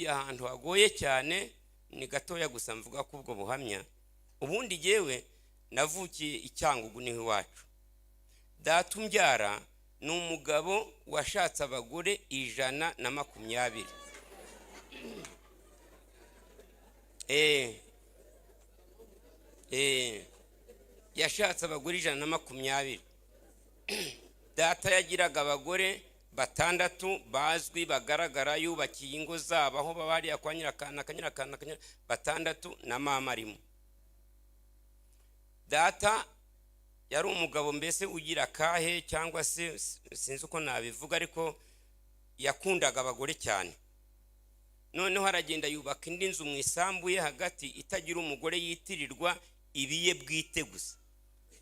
Ahantu hagoye cyane ni gatoya gusa mvuga ko ubwo buhamya. Ubundi jyewe navukiye i Cyangugu, niho iwacu. Data umbyara ni umugabo washatse abagore 120. Yashatse abagore 120. Data yagiraga abagore batandatu bazwi bagaragara, yubakiye ingo zabo aho baba hariya kwa nyirakana, nyirakana, batandatu na mama arimo. Data yari umugabo mbese ugira akahe, cyangwa se sinzi uko nabivuga, ariko yakundaga abagore cyane. Noneho aragenda yubaka indi nzu mu isambu ye hagati itagira umugore yitirirwa, ibiye bwite gusa,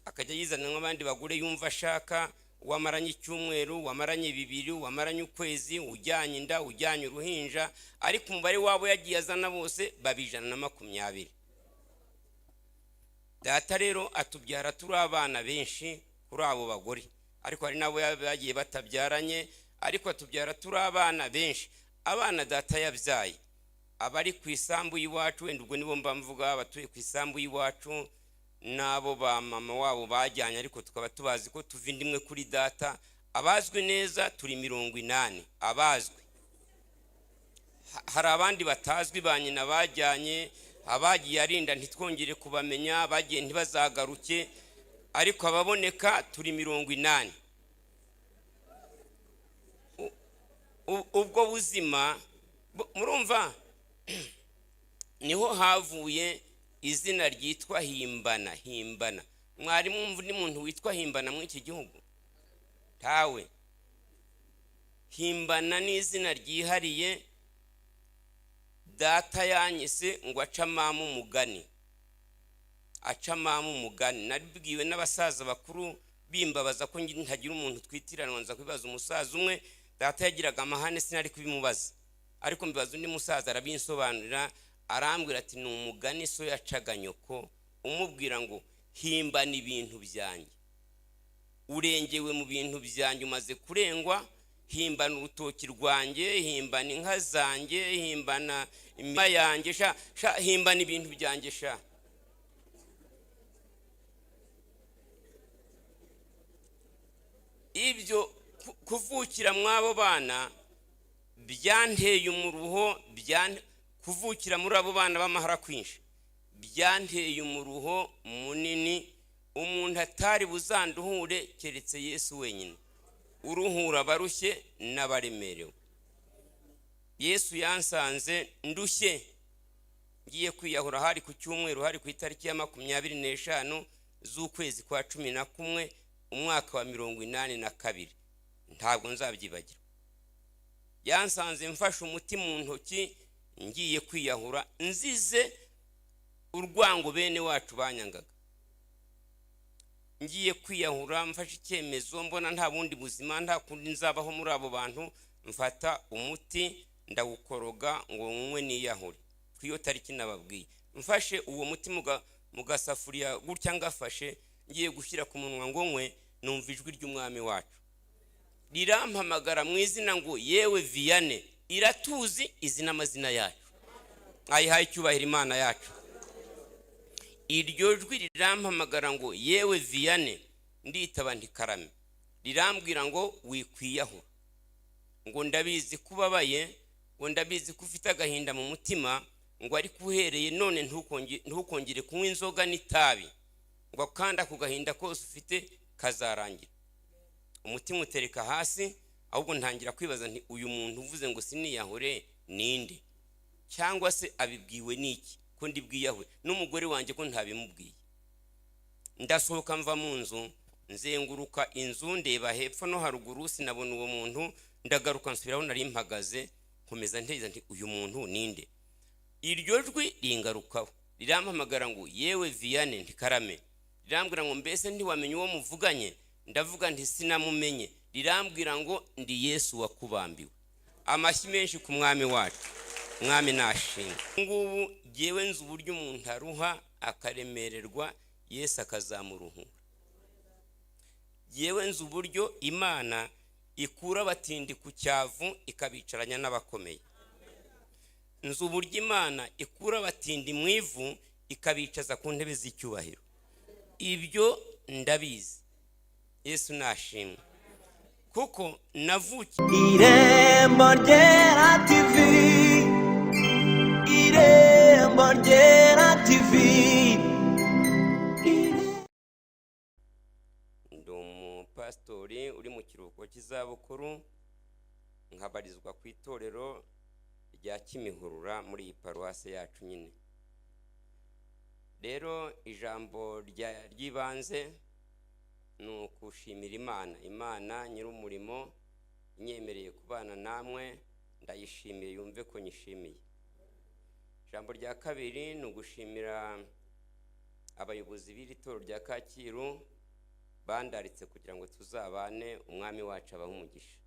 akajya yizana nk'abandi bagore yumva ashaka, wamaranye icyumweru, wamaranye 2, wamaranye ukwezi, ujyanye inda, ujyanye uruhinja, ariko umubare wabo yagiye azana bose baba 120. Data rero atubyara turi abana benshi kuri abo bagore, ariko hari n'abo bagiye batabyaranye, ariko atubyara turi abana benshi. Abana data yabyaye abari ku isambu y'iwacu, wenda ubwo nibo mba mvuga, abatuye ku isambu y'iwacu n'abo ba mama wabo bajyanye, ariko tukaba tubazi ko tuva inda imwe kuri data, abazwi neza turi 80 abazwi. Hari abandi batazwi ba nyina bajyanye, abagiye arinda ntitwongere kubamenya, bagiye ntibazagaruke, ariko ababoneka turi 80. Ubwo buzima murumva niho havuye izina ryitwa Himbana. Himbana, mwari mwumva undi muntu witwa Himbana muri iki gihugu? Ntawe. Himbana ni izina ryihariye data yanyise ngo ace mama umugani, aca mama umugani. Nabibwiwe n'abasaza bakuru bimbabaza ko ntagira umuntu twitiranwa. Nza kubibaza umusaza umwe. Data yagiraga amahane, sinari kubimubaza, ariko mbibaza undi musaza arabinsobanurira, arambwira ati: "Ni umugani so yacaga nyoko umubwira ngo himbana ibintu byanjye, urengewe mu bintu byanjye, umaze kurengwa, himbana urutoki rwanjye, himbana inka zanjye, himbana imirima yanjye, sha sha, himbana ibintu byanjye sha." Ibyo kuvukira mw'abo bana byanteye umuruho, kuvukira muri abo bana b'amahara kwinshi byanteye umuruho munini umuntu atari buzanduhure keretse Yesu wenyine uruhura abarushye n'abaremerewe. Yesu yansanze ndushye ngiye kwiyahura. Hari ku cyumweru, hari ku itariki ya 25 z'ukwezi kwa 11, umwaka wa 82, ntabwo nzabyibagirwa. Yansanze mfashe umuti mu ntoki ngiye kwiyahura, nzize urwango bene wacu banyangaga. Ngiye kwiyahura, mfashe icyemezo, mbona nta bundi buzima, nta kundi nzabaho muri abo bantu, mfata umuti ndawukoroga ngo nywe niyahure. Ku iyo tariki nababwiye, mfashe uwo muti mu gasafuriya gutya, ngafashe ngiye gushyira ku munwa ngo nywe, numva ijwi ry'umwami wacu rirampamagara mu izina ngo: "Yewe Vianney." Iratuzi, izi n'amazina yacu, ayihaye icyubahiro Imana yacu. Iryo jwi rirampamagara ngo: "Yewe Vianney." Nditaba nti: "Karame." Rirambwira ngo: "Wikwiyahura," ngo "ndabizi ko ubabaye," ngo "ndabizi ko ufite agahinda mu mutima," ngo "ariko uhereye none ntukongere kunywa inzoga n'itabi," ngo "kandi ako gahinda kose ufite kazarangira." Umutima utereka hasi, ahubwo ntangira kwibaza nti: "Uyu muntu uvuze ngo siniyahure ninde? Cyangwa se abibwiwe n'iki ko ndi bwiyahure n'umugore wanjye ko ntabimubwiye?" Ndasohoka mva mu nzu, nzenguruka inzu ndeba hepfo no haruguru, sinabona uwo muntu. Ndagaruka nsubiraho nari mpagaze, nkomeza nteza nti: "Uyu muntu ninde?" Iryo jwi ringarukaho, rirampamagara ngo: "Yewe Vianney." Nti: "Karame." Rirambwira ngo: "Mbese ntiwamenye uwo muvuganye?" Ndavuga nti: "Sinamumenye." Rirambwira ngo: "Ndi Yesu wakubambiwe." Amashyi menshi ku mwami wacu. Mwami nashimwe. Ngubu jyewe nzi uburyo umuntu aruha akaremererwa, Yesu akazamuruhura. Jyewe nzi uburyo Imana ikura abatindi ku cyavu ikabicaranya n'abakomeye. Nzi uburyo Imana ikura abatindi mu ivu ikabicaza ku ntebe z'icyubahiro. Ibyo ndabizi. Yesu nashimwe, kuko navukiye Irembo Ryera TV, Irembo Ryera TV. Ndi umupasitori uri mu kiruhuko cy'izabukuru, nkabarizwa ku itorero rya Kimihurura muri iyi paruwasi yacu nyine. Rero ijambo ry'ibanze ni ukushimira Imana, Imana nyir'umurimo inyemereye kubana namwe. Ndayishimiye, yumve ko nyishimiye. Ijambo rya kabiri ni ugushimira abayobozi b'iri torero rya Kacyiru bandaritse kugira ngo tuzabane. Umwami wacu abahe umugisha.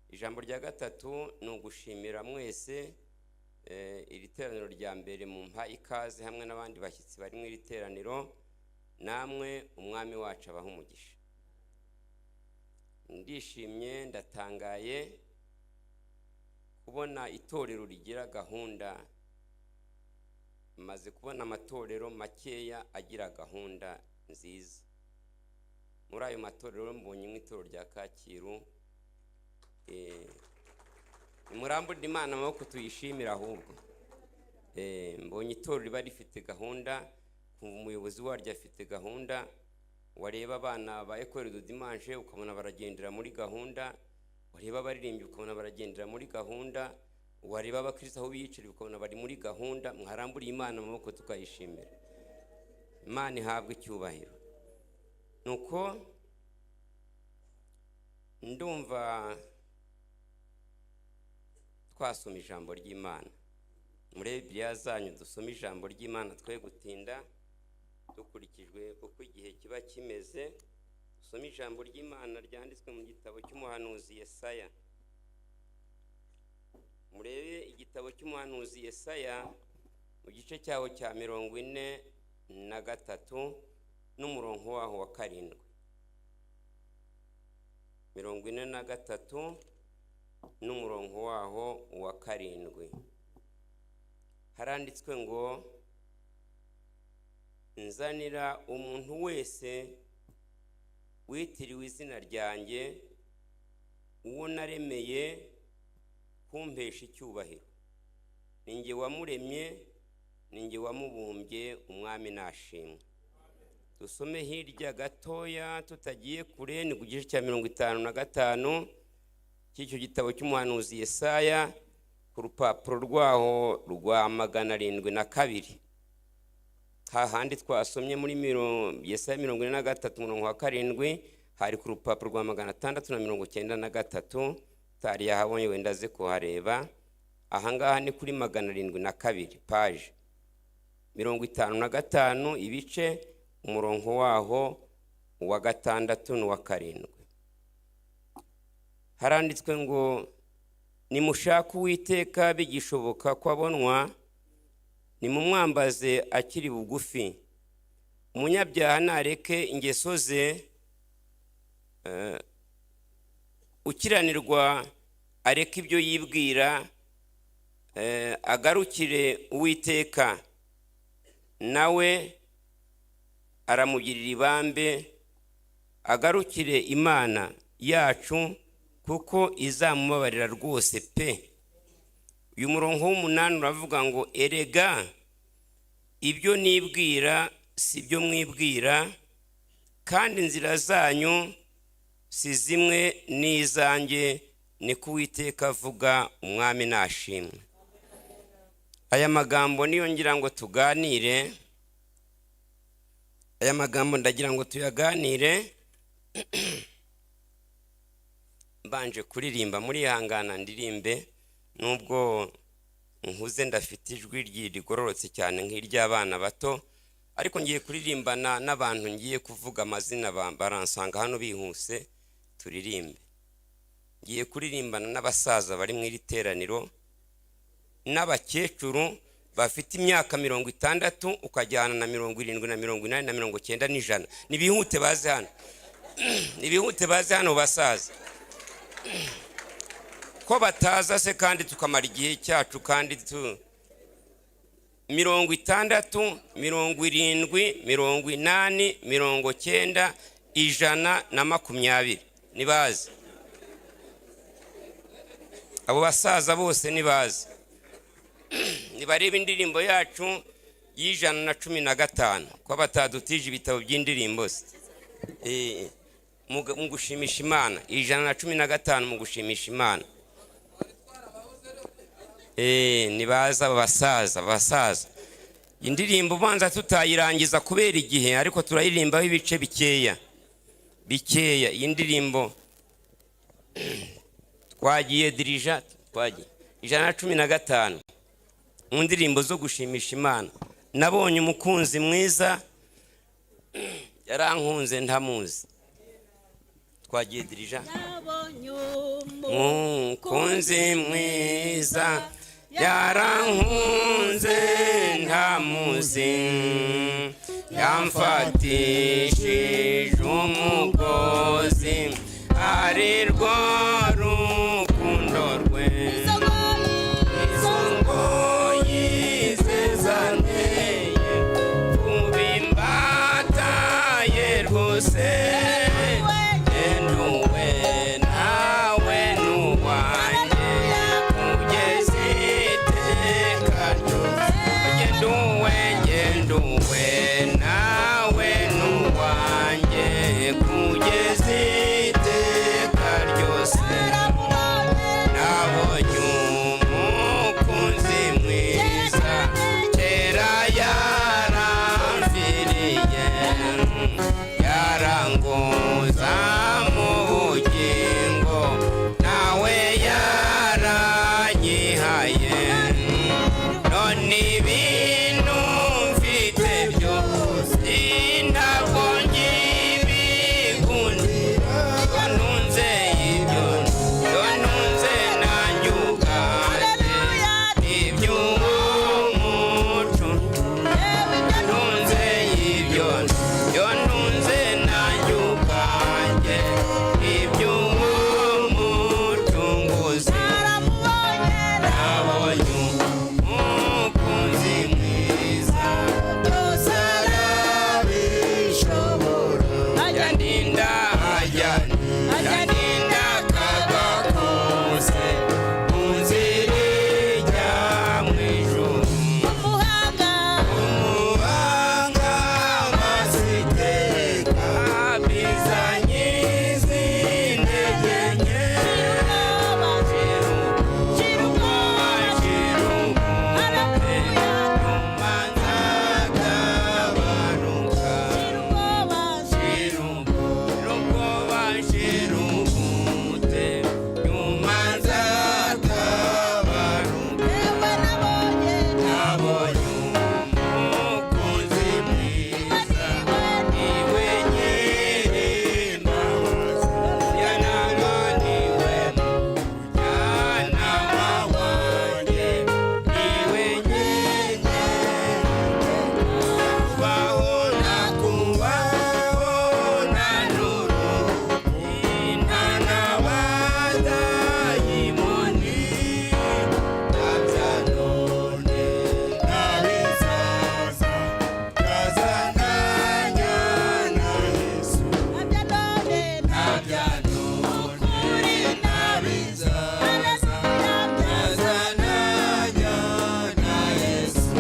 Ijambo rya gatatu ni ugushimira mwese, iri teraniro rya mbere mu mpa ikaze hamwe n'abandi bashyitsi bari mu iri teraniro. Namwe Umwami wacu abahe umugisha. Ndishimye, ndatangaye kubona itorero rigira gahunda. Maze kubona amatorero makeya agira gahunda nziza. Muri ayo matorero mbonye nk'itorero rya Kacyiru. Nimurambure Imana amaboko tuyishimire ahubwo. Mbonye itorero riba rifite gahunda, kumva umuyobozi waryo afite gahunda, wareba abana ba École du Dimanche ukabona baragendera muri gahunda, wareba abaririmbyi ukabona baragendera muri gahunda, wareba abakristo aho biyicariye ukabona bari muri gahunda. Mwaramburiye Imana amaboko tukayishimira. Imana ihabwe icyubahiro. Nuko ndumva twasoma ijambo ry'Imana muri Bibiliya zanyu. Dusome ijambo ry'Imana twe gutinda, dukurikijwe uko igihe kiba kimeze. Dusome ijambo ry'Imana ryanditswe mu gitabo cy'umuhanuzi Yesaya. Murebe igitabo cy'umuhanuzi Yesaya mu gice cyaho cya 43 n'umurongo waho wa 7. 43 n'umurongo waho wa 7, haranditswe ngo: "Nzanira umuntu wese witiriwe izina ryanjye, uwo naremeye kumpesha icyubahiro. Ni njye wamuremye, ni njye wamubumbye." Umwami nashimwe. Dusome hirya gatoya tutagiye kure, ni ku gice cya 55 cy'icyo gitabo cy'umuhanuzi Yesaya, ku rupapuro rwaho rwa 702, hahandi twasomye muri Yesaya 43 umurongo wa 7, hari ku rupapuro rwa 693. Utari yahabonye wenda aze kuhareba. Ahangaha ni kuri 702, page 55, ibice, umurongo waho wa 6 n'uwa 7. Haranditswe ngo: "Nimushake Uwiteka bigishoboka ko abonwa, nimumwambaze akiri bugufi. Umunyabyaha nareke ingeso ze, ukiranirwa areke ibyo yibwira, agarukire Uwiteka, nawe aramugirira ibambe, agarukire Imana yacu, kuko izamubabarira rwose pe." Uyu murongo w'8 uravuga ngo: "Erega ibyo nibwira si byo mwibwira, kandi inzira zanyu si zimwe n'izanjye, niko Uwiteka avuga." Umwami nashimwe. Aya magambo niyo ngira ngo tuganire. Aya magambo ndagira ngo tuyaganire mbanje kuririmba. Murihangana ndirimbe, nubwo nkuze ndafite ijwi rigororotse cyane nk'iry'abana bato, ariko ngiye kuririmbana n'abantu ngiye kuvuga amazina baransanga hano bihuse turirimbe. Ngiye kuririmbana n'abasaza bari mu iri teraniro n'abakecuru bafite imyaka 60 ukajyana na 70 na 80 na 90 n'100. Nibihute baze hano, nibihute baze hano basaza. Ko Ko bataza se kandi tukamara igihe cyacu kandi tu 60, 70, 80, 90, 120, nibaze. Abo basaza bose nibaze, nibareba indirimbo yacu y'115. Ko batadutije ibitabo by'indirimbo se? Mu gushimisha Imana, 115, mu gushimisha Imana. Nibaza abo basaza, abasaza. Indirimbo ubanza tutayirangiza kubera igihe, ariko turayiririmbaho ibice bikeya bikeya. Iyi ndirimbo twagiye dirija, twagiye 115 mu ndirimbo zo gushimisha Imana. Nabonye umukunzi mwiza, yarankunze ntamuzi. Twagiye, dirija. Nabonye Umukunzi mwiza, yarankunze ntamuzi, yamfatishije umugozi, ari rwo rukundo rwe. Izo ngoyi ze zanteye kubimbataye rwose, nduwe nawe n'uwanjye kugeza iteka ryose. Ngenduwe, ngenduwe nawe n'uwanjye kugeza iteka ryose. Nabonye umukunzi mwiza, kera yaramfiriye, yaranguza mu bugingo, nawe yaranyihaye. None ibintu mfite byose ntabwo ngibikundira. Ntunze ibyo, ntunze nanjye ubwanjye, iby'uwo muco. Ntunze ibyo, ntunze nanjye ubwanjye, iby'uwo mucunguzi. Nabonye umukunzi mwiza, byose arabishobora, ajya ajya ajya akaga kose mu nzira ijya mu ijuru. Umuhanga. Umuhanga masiteka bizanye izintege nke. Shira ubwoba, Nyuma nzagabanuka. Shira ubwoba. Shira ubwoba, shira ubute, nyuma nzagabanuka. Yewe nabonye. Nabonye umukunzi mwiza, niwe nyir'imbabazi, yanama niwe mujyanama wanjye, niwe nyenyeri. Kubaho nakubaho na nuru intanabadayimoni nabya none nabizaza kazananya na Yesu. Nabya none. Nabya none nabizaza kazananya na Yesu.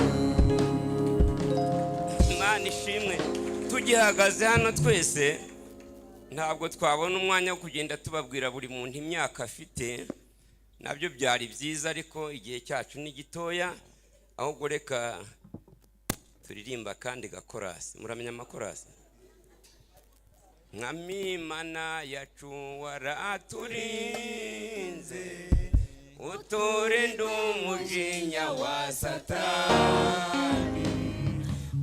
Imana ishimwe. Tugihagaze hano twese ntabwo twabona umwanya wo kugenda tubabwira buri muntu imyaka afite. Nabyo byari byiza, ariko igihe cyacu ni gitoya. Ahubwo reka turirimba kandi gakorasi. Muramenya amakorasi? Mwamimana yacu, waraturinze, uturinde umujinya wa Satani,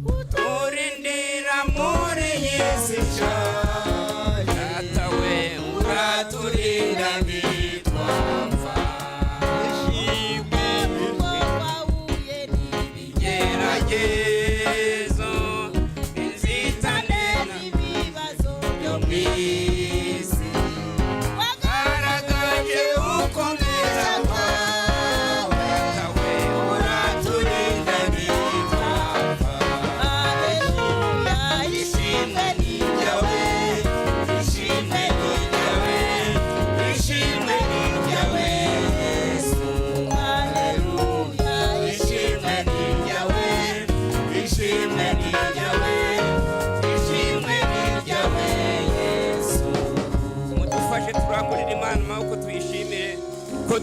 uturindira muri iyi si ishaje. Data we, uraturinda ntitwapfa. Wahuye Ibigeragezo, inzitane n'ibibazo byo mu isi, wagaragaje ukomera.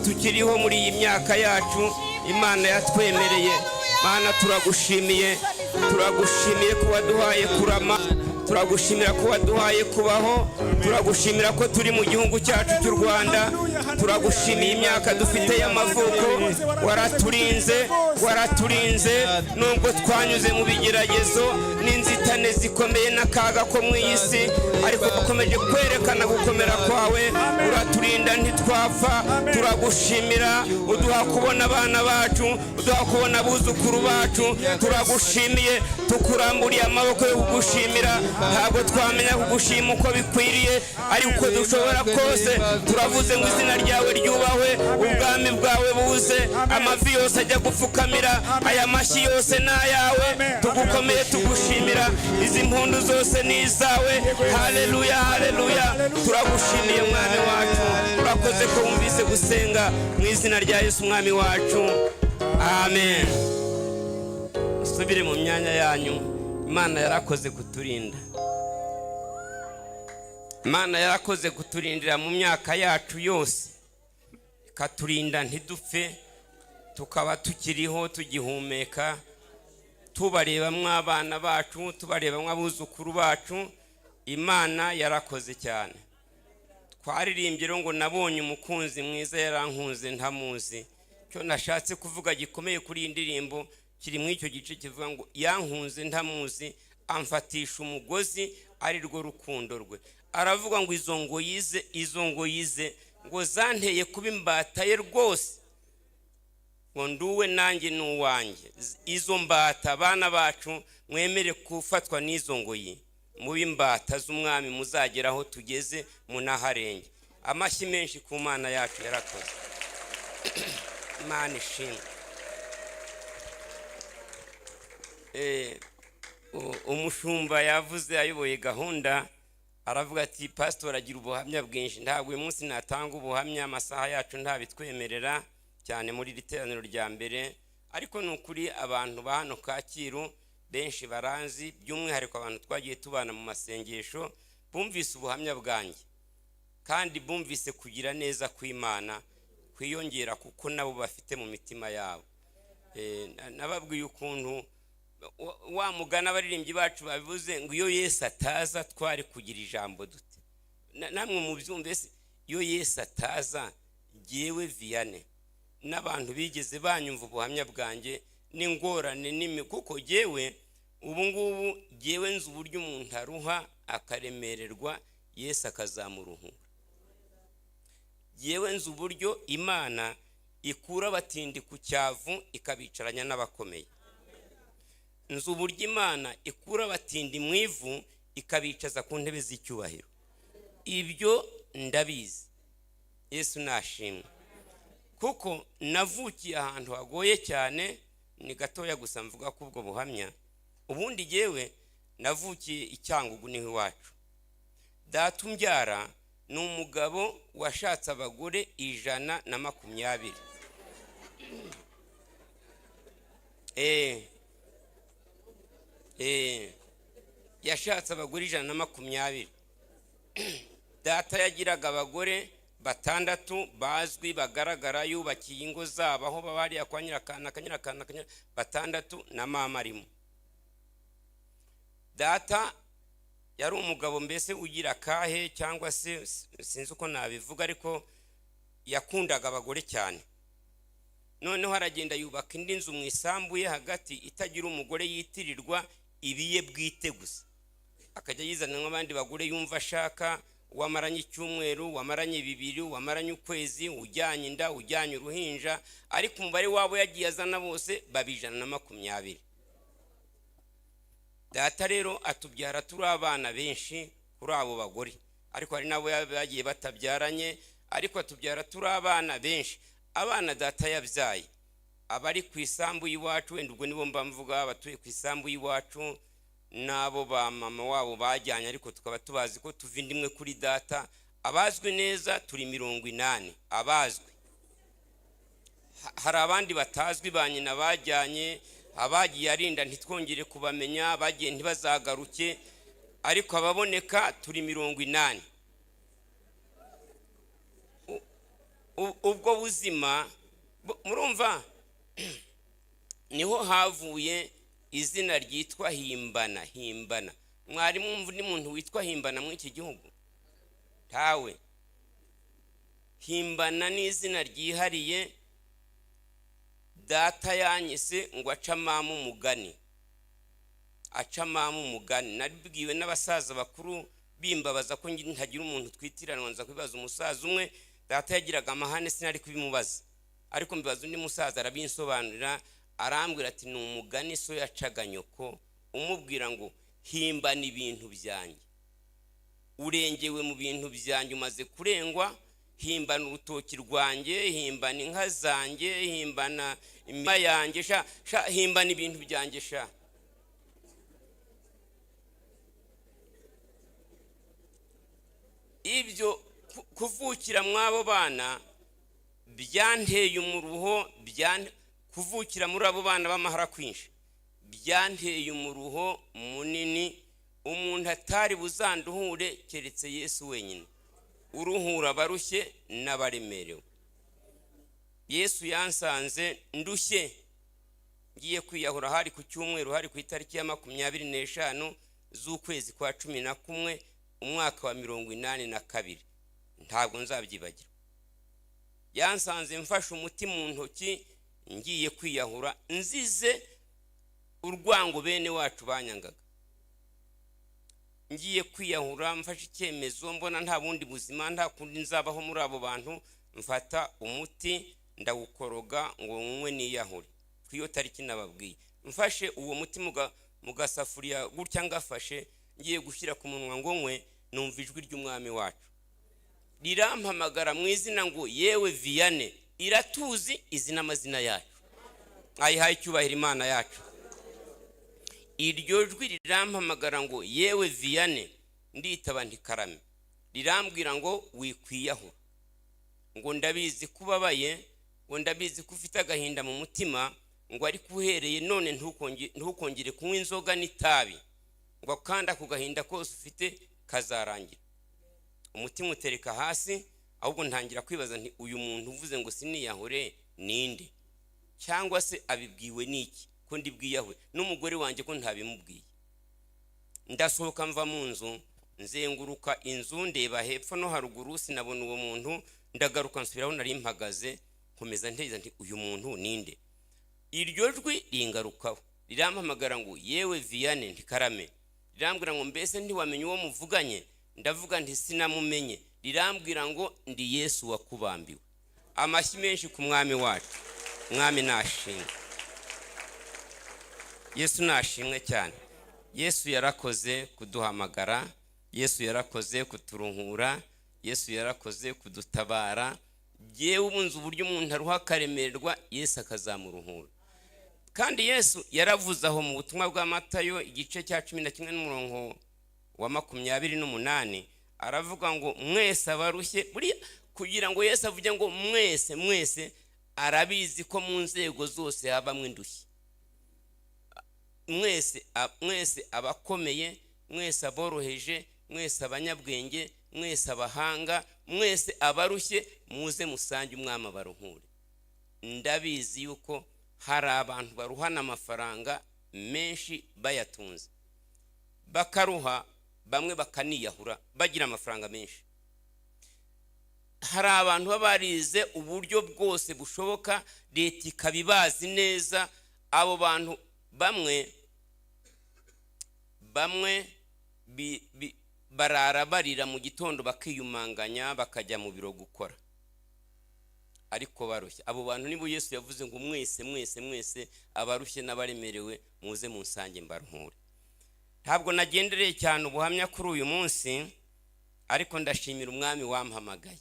Tukiriho muri iyi myaka yacu Imana yatwemereye. Mana, turagushimiye, turagushimiye ko waduhaye kurama, turagushimira ko waduhaye kubaho, turagushimira ko turi mu gihugu cyacu cy'u Rwanda, turagushimiye imyaka dufite y'amavuko. Waraturinze, waraturinze nubwo twanyuze mu bigeragezo n'inzitane zikomeye n'akaga ko mu iyi si, ariko ukomeje kwerekana gukomera kwawe, uraturinda ntitwapfa. Turagushimira, uduha kubona abana bacu, uduha kubona abuzukuru bacu. Turagushimiye, tukuramburiye amaboko yo kugushimira. Ntabwo twamenya kugushima uko bikwiriye, ariko uko dushobora kose turavuze ngo izina ryawe ryubahwe, ubwami bwawe buze, amavi yose ajya gupfukamira, aya mashyi yose ni ayawe. Tugukomeye, tugushimira, izi mpundu zose ni izawe. Haleluya, haleluya! Turagushimiye, Mwami wacu, urakoze ko wumvise gusenga. Mu izina rya Yesu Umwami wacu, amen. Musubire mu myanya yanyu. Imana yarakoze kuturinda, Imana yarakoze kuturindira mu myaka yacu yose, ikaturinda ntidupfe, tukaba tukiriho, tugihumeka, tubarebamo abana bacu, tubarebamo abuzukuru bacu. Imana yarakoze cyane. Twaririmbye rero ngo nabonye umukunzi mwiza, yarankunze ntamuzi. Icyo nashatse kuvuga gikomeye kuri iyi ndirimbo kiri muri icyo gice kivuga ngo yankunze ntamuzi, amfatisha umugozi ari rwo rukundo rwe. Aravuga ngo izo ngoyi ze, izo ngoyi ze ngo zanteye kuba imbata ye rwose, ngo nduwe nanjye ni uwanjye. Izo mbata, abana bacu, mwemere gufatwa n'izo ngoyi, mube imbata z'Umwami, muzagera aho tugeze munaharenge. Amashyi menshi ku Mana yacu, yarakoze. Imana ishimwe. Umushumba yavuze, ayoboye gahunda, aravuga ati pasitori agira ubuhamya bwinshi. Ntabwo uyu munsi natanga ubuhamya, amasaha yacu ntabitwemerera cyane muri iri teraniro rya mbere, ariko ni ukuri abantu ba hano Kacyiru benshi baranzi, by'umwihariko abantu twagiye tubana mu masengesho, bumvise ubuhamya bwanjye kandi bumvise kugira neza kw'Imana kwiyongera kuko nabo bafite mu mitima yabo. Nababwiye ukuntu wa mugani abaririmbyi bacu babivuze ngo iyo Yesu ataza twari kugira ijambo dute? Namwe mubyumve se, iyo Yesu ataza, jyewe Vianney n'abantu bigeze banyumva ubuhamya bwanjye n'ingorane n'imi, kuko jyewe ubu ngubu jyewe nzi uburyo umuntu aruha akaremererwa, Yesu akazamuruhura. Jyewe nzi uburyo Imana ikura abatindi ku cyavu ikabicaranya n'abakomeye. Nzi uburyo Imana ikura abatindi mu ivu ikabicaza ku ntebe z'icyubahiro. Ibyo ndabizi. Yesu nashimwe, kuko navukiye ahantu hagoye cyane. Ni gatoya gusa mvuga ko ubwo buhamya, ubundi jyewe navukiye i Cyangugu, niho iwacu. Data umbyara ni umugabo washatse abagore 120. Yashatse abagore 120. Data yagiraga abagore batandatu bazwi bagaragara, yubakiye ingo zabo aho baba hariya kwa Nyirakana, Nyirakana, batandatu na mama arimo. Data yari umugabo mbese ugira akahe, cyangwa se sinzi uko nabivuga, ariko yakundaga abagore cyane. Noneho aragenda yubaka indi nzu mu isambu ye hagati itagira umugore yitirirwa, ibiye bwite gusa, akajya yizana nk'abandi bagore yumva ashaka, wamaranye icyumweru, wamaranye 2, wamaranye ukwezi, ujyanye inda, ujyanye uruhinja, ariko umubare wabo yagiye azana bose baba 120. Data rero atubyara turi abana benshi kuri abo bagore, ariko hari n'abo bagiye batabyaranye, ariko atubyara turi abana benshi. Abana data yabyaye abari ku isambu y'iwacu, wenda ubwo nibo mba mvuga, abatuye ku isambu y'iwacu n'abo ba mama wabo bajyanye, ariko tukaba tubazi ko tuva inda imwe kuri data, abazwi neza turi 80 abazwi. Hari abandi batazwi ba nyina bajyanye, abagiye arinda ntitwongere kubamenya, abagiye ntibazagaruke, ariko ababoneka turi 80. Ubwo buzima murumva niho havuye izina ryitwa Himbana. Himbana, mwari mwumva undi muntu witwa Himbana muri iki gihugu? Ntawe. Himbana ni izina ryihariye data yanyise ngo acamamo umugani, acamamo umugani. Nabibwiwe n'abasaza bakuru bimbabaza ko ntagira umuntu twitiranwa. Nza kubibaza umusaza umwe. Data yagiraga amahane, sinari kubimubaza, ariko mbibaza undi musaza arabinsobanurira, arambwira ati: "Ni umugani so yacaga nyoko umubwira ngo himbana ibintu byanjye, urengewe mu bintu byanjye, umaze kurengwa, himbana urutoki rwanjye, himbana inka zanjye, himbana imirima yanjye, sha sha, himbana ibintu byanjye sha." Ibyo kuvukira mw'abo bana byanteye umuruho, kuvukira muri abo bana b'amahara kwinshi byanteye umuruho munini umuntu atari buzanduhure keretse Yesu wenyine uruhura abarushye n'abaremerewe. Yesu yansanze ndushye ngiye kwiyahura. Hari ku cyumweru, hari ku itariki ya 25 z'ukwezi kwa 11, umwaka wa 82, ntabwo nzabyibagirwa. Yansanze mfashe umuti mu ntoki ngiye kwiyahura, nzize urwango bene wacu banyangaga. Ngiye kwiyahura, mfashe icyemezo, mbona nta bundi buzima, nta kundi nzabaho muri abo bantu. Mfata umuti ndawukoroga ngo nywe niyahure. Ku iyo tariki nababwiye, mfashe uwo muti mu gasafuriya gutya, ngafashe ngiye gushyira ku munwa ngo nywe, numva ijwi ry'Umwami wacu rirampamagara mu izina ngo: "Yewe Viyane." Iratuzi, izi n'amazina yacu, ayihaye icyubahiro Imana yacu. Iryo jwi rirampamagara ngo: "Yewe Viyane." Nditaba nti: "Karame." Rirambwira ngo: "Wikwiyahura, ngo ndabizi ko ubabaye, ngo ndabizi ko ufite agahinda mu mutima, ngo ariko uhereye none ntukongere kunywa inzoga n'itabi, ngo kandi ako gahinda kose ufite kazarangira." Umutima utereka hasi, ahubwo ntangira kwibaza nti: "Uyu muntu uvuze ngo siniyahure ninde? Cyangwa se abibwiwe n'iki ko ndi bwiyahure n'umugore wanjye ko ntabimubwiye?" Ndasohoka mva mu nzu, nzenguruka inzu, ndeba hepfo no haruguru, sinabona uwo muntu. Ndagaruka nsubiraho nari mpagaze, nkomeza ntekereza nti: "Uyu muntu ninde?" Iryo jwi ringarukaho, rirampamagara ngo: "Yewe Viyane." Nti: "Karame." Rirambwira ngo: "Mbese ntiwamenye uwo muvuganye?" Ndavuga nti: "Sinamumenye." Rirambwira ngo: "Ndi Yesu wakubambiwe." Amashyi menshi ku Mwami wacu. Mwami nashimwe, Yesu nashimwe cyane. Yesu yarakoze kuduhamagara, Yesu yarakoze kuturuhura, Yesu yarakoze kudutabara. Yewe, ubunze uburyo umuntu aruha akaremererwa, Yesu akazamuruhura. Kandi Yesu yaravuze aho mu butumwa bwa Matayo, igice cya 11 n'umurongo wa 28, aravuga ngo: "Mwese abarushye." Buriya kugira ngo Yesu avuge ngo mwese mwese, arabizi ko mu nzego zose habamo indushyi. Mwese, mwese abakomeye, mwese aboroheje, mwese abanyabwenge, mwese abahanga, mwese abarushye, muze musange Umwami abaruhure. Ndabizi yuko hari abantu baruhana amafaranga menshi bayatunze, bakaruha, bamwe bakaniyahura bagira amafaranga menshi. Hari abantu baba barize uburyo bwose bushoboka, leta ikaba ibazi neza. Abo bantu bamwe bamwe barara barira, mu gitondo bakiyumanganya bakajya mu biro gukora, ariko barushye. Abo bantu nibo Yesu yavuze ngo: "Mwese mwese mwese abarushye n'abaremerewe, muze munsange mbaruhure." Ntabwo nagendereye cyane ubuhamya kuri uyu munsi, ariko ndashimira Umwami wampamagaye,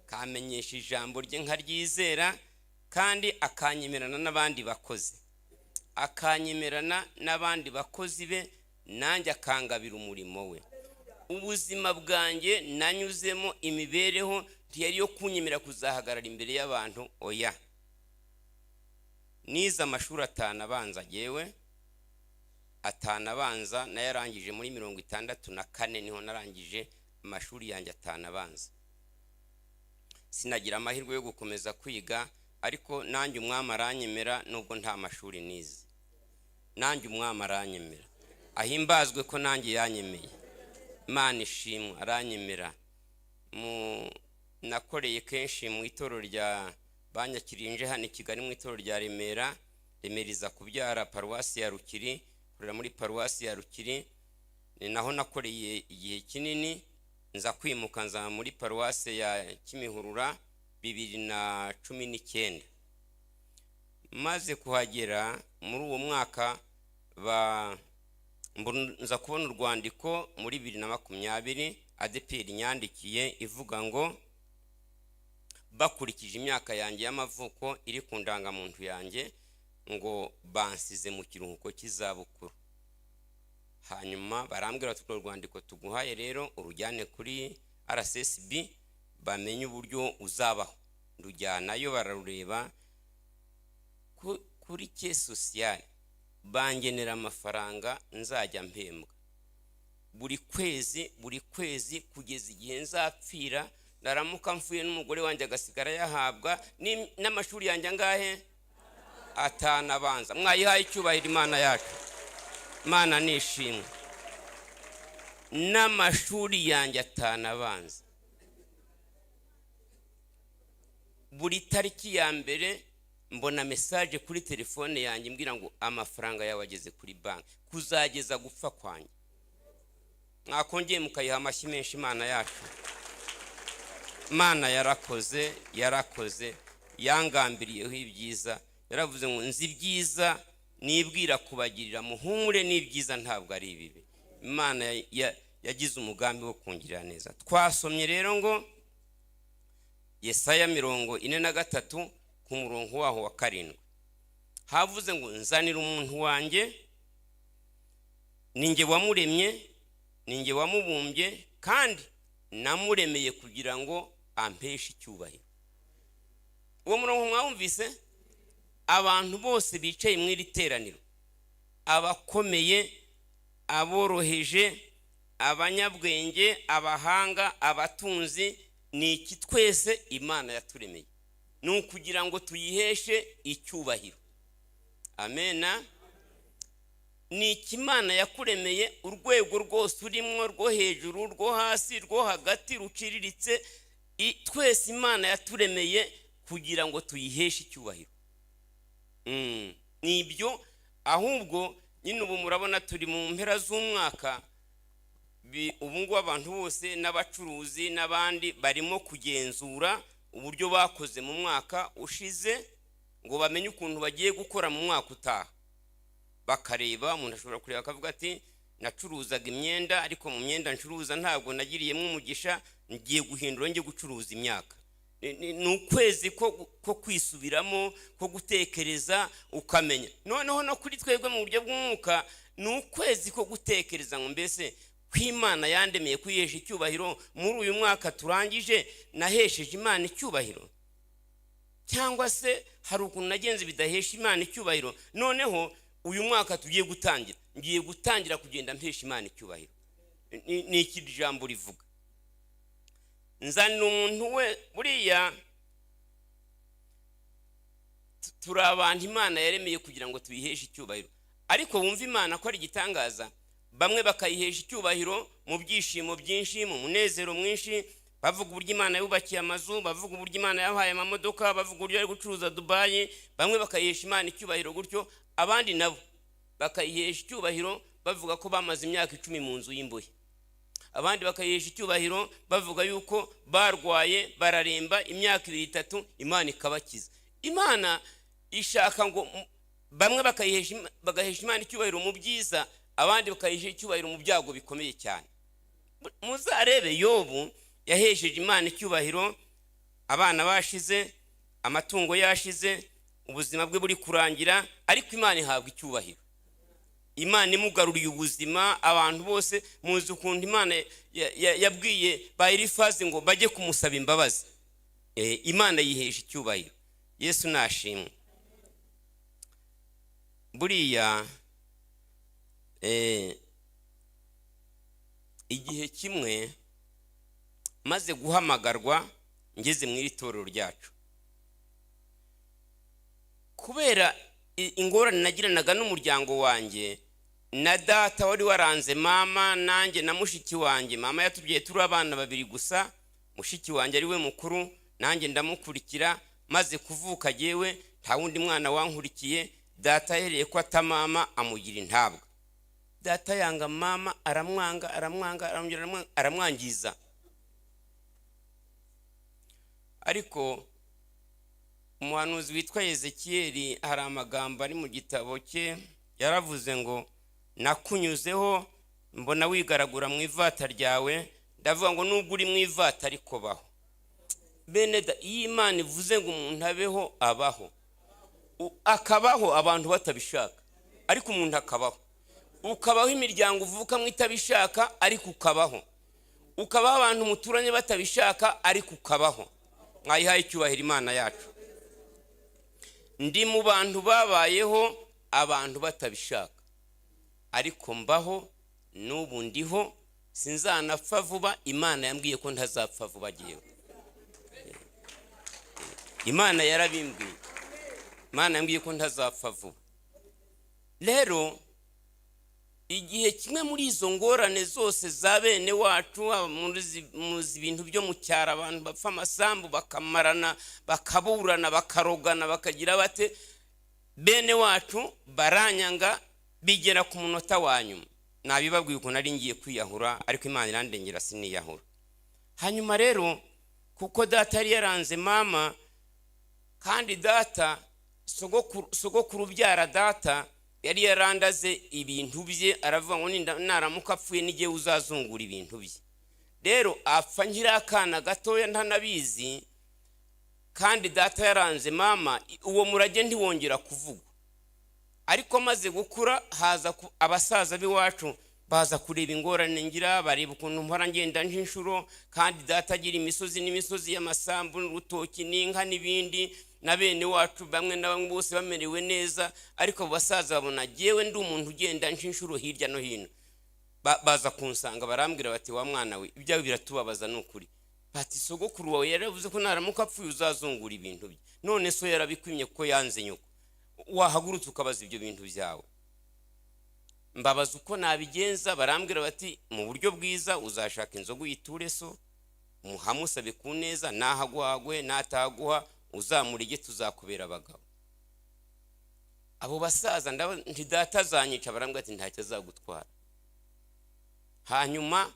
kamenyesha ijambo rye nkaryizera, kandi akanyemerana n'abandi bakozi, akanyemerana n'abandi bakozi be, nanjye akangabira umurimo we. Ubuzima bwanjye nanyuzemo, imibereho ntiyari iyo kunyemera kuzahagarara imbere y'abantu, oya. Nize amashuri atanu abanza, yewe, atanu abanza nayarangije muri 64, niho narangije amashuri yanjye atanu abanza. Sinagira amahirwe yo gukomeza kwiga, ariko nanjye Umwami aranyemera nubwo nta mashuri nize. Nanjye Umwami aranyemera, ahimbazwe ko nanjye yanyemeye. Imana ishimwe, aranyemera. Mu nakoreye kenshi mu itorero rya banyakiriye hano i Kigali, mu itorero rya Remera. Remera iza kubyara paruwasi ya Rukiri. Nkorera muri paruwasi ya Rukiri, ni naho nakoreye igihe kinini. Nza kwimuka nza muri paruwasi ya Kimihurura 2019. Maze kuhagera muri uwo mwaka, nza kubona urwandiko muri 2020 ADEPR yandikiye, ivuga ngo bakurikije imyaka yanjye y'amavuko iri ku ndangamuntu yanjye, ngo bansize mu kiruhuko cy'izabukuru. Hanyuma barambwira bati: "Urwo rwandiko tuguhaye rero urujyane kuri RSSB bamenye uburyo uzabaho." Ndujyanayo, bararureba kuri caisse sociale, bangenera amafaranga nzajya mpembwa buri kwezi, buri kwezi, kugeza igihe nzapfira. Naramuka mfuye n'umugore wanjye agasigara yahabwa n'amashuri yanjye angahe? 5 abanza. Mwayihaye icyubahiro Imana yacu? Imana nishimwe. N'amashuri yanjye 5 abanza, buri tariki ya mbere mbona message kuri telefone yanjye imbwira ngo amafaranga yawe ageze kuri banki, kuzageza gupfa kwanjye. Mwakongeye mukayiha amashyi menshi Imana yacu? Imana yarakoze, yarakoze, yangambiriyeho ibyiza. Yaravuze ngo: "Nzi ibyiza nibwira kubagirira, muhumure, n'ibyiza ntabwo ari ibibi." Imana yagize umugambi wo kungirira neza. Twasomye rero ngo Yesaya 43 ku murongo waho wa 7, havuze ngo: "Nzanira umuntu wanjye, ni njye wamuremye, ni njye wamubumbye, kandi namuremeye kugira ngo ampeshe icyubahiro." Uwo murongo mwawumvise? Abantu bose bicaye mu iri teraniro, abakomeye, aboroheje, abanyabwenge, abahanga, abatunzi, ni iki twese Imana yaturemeye? Ni ukugira ngo tuyiheshe icyubahiro. Amena. Ni iki Imana yakuremeye? Urwego rwose urimo, rwo hejuru, rwo hasi, rwo hagati, ruciriritse, twese Imana yaturemeye kugira ngo tuyiheshe icyubahiro. Ni ibyo. Ahubwo nyine ubu murabona turi mu mpera z'umwaka. Ubu ngubu abantu bose n'abacuruzi n'abandi barimo kugenzura uburyo bakoze mu mwaka ushize, ngo bamenye ukuntu bagiye gukora mu mwaka utaha. Bakareba, umuntu ashobora kureba akavuga ati: "Nacuruzaga imyenda, ariko mu myenda ncuruza ntabwo nagiriyemo umugisha, ngiye guhindura njye gucuruza imyaka." Ni ukwezi ko kwisubiramo, ko gutekereza ukamenya. Noneho no kuri twebwe mu buryo bw'umwuka ni ukwezi ko gutekereza ngo: "Mbese ko Imana yandemeye kwihesha icyubahiro, muri uyu mwaka turangije nahesheje Imana icyubahiro, cyangwa se hari ukuntu nagenze bidahesha Imana icyubahiro? Noneho uyu mwaka tugiye gutangira, ngiye gutangira kugenda mpesha Imana icyubahiro." Ni iki jambo rivuga? Nzanira umuntu we. Buriya turi abantu Imana yaremeye kugira ngo tuyiheshe icyubahiro, ariko wumva Imana ko ari igitangaza. Bamwe bakayihesha icyubahiro mu byishimo byinshi, mu munezero mwinshi, bavuga uburyo Imana yubakiye amazu, bavuga uburyo Imana yabahaye amamodoka, bavuga uburyo bari gucuruza Dubayi. Bamwe bakayihesha Imana icyubahiro gutyo, abandi nabo bakayihesha icyubahiro bavuga ko bamaze imyaka 10 mu nzu y'imbohe, abandi bakayihesha icyubahiro bavuga yuko barwaye bararemba imyaka 2, 3, Imana ikabakiza. Imana ishaka ngo bamwe bagahesha Imana icyubahiro mu byiza, abandi bakayihesha icyubahiro mu byago bikomeye cyane. Muzarebe Yobu, yahesheje Imana icyubahiro abana bashize, amatungo yashize, ubuzima bwe buri kurangira, ariko Imana ihabwa icyubahiro. Imana imugaruriye ubuzima. Abantu bose muzi ukuntu Imana yabwiye ba Elifazi ngo bajye kumusaba imbabazi. Imana yihesha icyubahiro. Yesu nashimwe. Buriya igihe kimwe maze guhamagarwa Ngeze mu iri torero ryacu, kubera ingorane nagiranaga n'umuryango wanjye na data wari waranze mama, nanjye na mushiki wanjye. Mama yatubwiye turi abana babiri gusa, mushiki wanjye ari we mukuru, nanjye ndamukurikira. Maze kuvuka jyewe, nta wundi mwana wankurikiye. Data yahereye ko ata mama, amugira intabwa. Data yanga mama, aramwanga, aramwanga, aramwongera, aramwangiza. Ariko umuhanuzi witwa Yezekiyeli, hari amagambo ari mu gitabo cye, yaravuze ngo: "Nakunyuzeho mbona wigaragura mu ivata ryawe, ndavuga ngo nubwo uri mu ivata ariko baho." Bene da, iyo Imana ivuze ngo umuntu abeho, abaho. Akabaho abantu batabishaka, ariko umuntu akabaho. Ukabaho imiryango uvukamo itabishaka, ariko ukabaho. Ukabaho abantu muturanye batabishaka, ariko ukabaho. Mwayihaye icyubahiro Imana yacu. Ndi mu bantu babayeho abantu batabishaka, ariko mbaho, n'ubu ndiho, sinzanapfa vuba. Imana yambwiye ko ntazapfa vuba. Agiyeho, Imana yarabimbwiye, Imana yambwiye ko ntazapfa vuba. Rero igihe kimwe, muri izo ngorane zose za bene wacu, haba muzi ibintu byo mu cyaro, abantu bapfa amasambu, bakamarana, bakaburana, bakarogana, bakagira bate, bene wacu baranyanga bigera ku munota wa nyuma. Nabibabwiye ukuntu nari ngiye kwiyahura, ariko Imana irandengera siniyahura. Hanyuma rero, kuko data yari yaranze mama, kandi data, sogokuru ubyara data, yari yarandaze ibintu bye, aravuga ngo naramuka apfuye n'igihe uzazungura ibintu bye. Rero apfa nkiri akana gatoya, ntanabizi, kandi data yaranze mama, uwo murage ntiwongera kuvugwa. Ariko amaze gukura, haza abasaza b'iwacu baza kureba ingorane ngira, bareba ukuntu mpora ngenda nk'inshuro, kandi data agira imisozi n'imisozi y'amasambu n'urutoki n'inka n'ibindi, na bene wacu bamwe na bamwe bose bamerewe neza. Ariko abo basaza babona jyewe ndi umuntu ugenda nk'inshuro hirya no hino. Baza kunsanga, barambwira bati: "Wa mwana we, ibyawe biratubabaza ni ukuri." Bati: "Sogokuru wawe yaravuze ko naramuka apfuye uzazungura ibintu bye, none so yarabikwimye kuko yanze nyoko. Wahagurutse ukabaza ibyo bintu byawe." Mbabaza uko nabigenza, barambwira bati: "Mu buryo bwiza, uzashaka inzoga uyiture so, muhamusabe ku neza, nahaguhagwe, nataguha uzamurege, tuzakubera abagabo." Abo basaza nti: "Data azanyica." Barambwira ati: "Ntacyo azagutwara." Hanyuma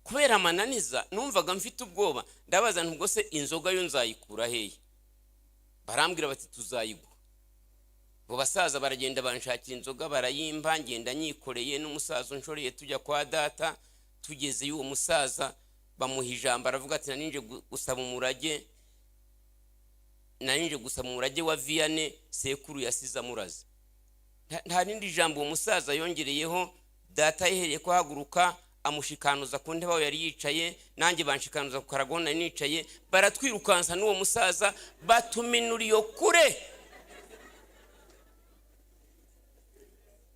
kubera amananiza, numvaga mfite ubwoba, ndabaza nti: "Ubwo se inzoga yo nzayikura hehe?" Barambwira bati: "Tuzayiguha." Abo basaza baragenda banshakira inzoga, barayimpa, ngenda nyikoreye n'umusaza unshoreye, tujya kwa data. Tugezeyo, uwo musaza bamuha ijambo, aravuga ati: "Narinje gusaba umurage, narinje gusaba umurage wa Viyane sekuru yasize amuraze." Nta rindi jambo uwo musaza yongereyeho. Data yihereye ko ahaguruka, amushikanuza ku ntebe aho yari yicaye, nanjye banshikanuza ku karago nari nicaye, baratwirukansa n'uwo musaza, batuminura iyo kure.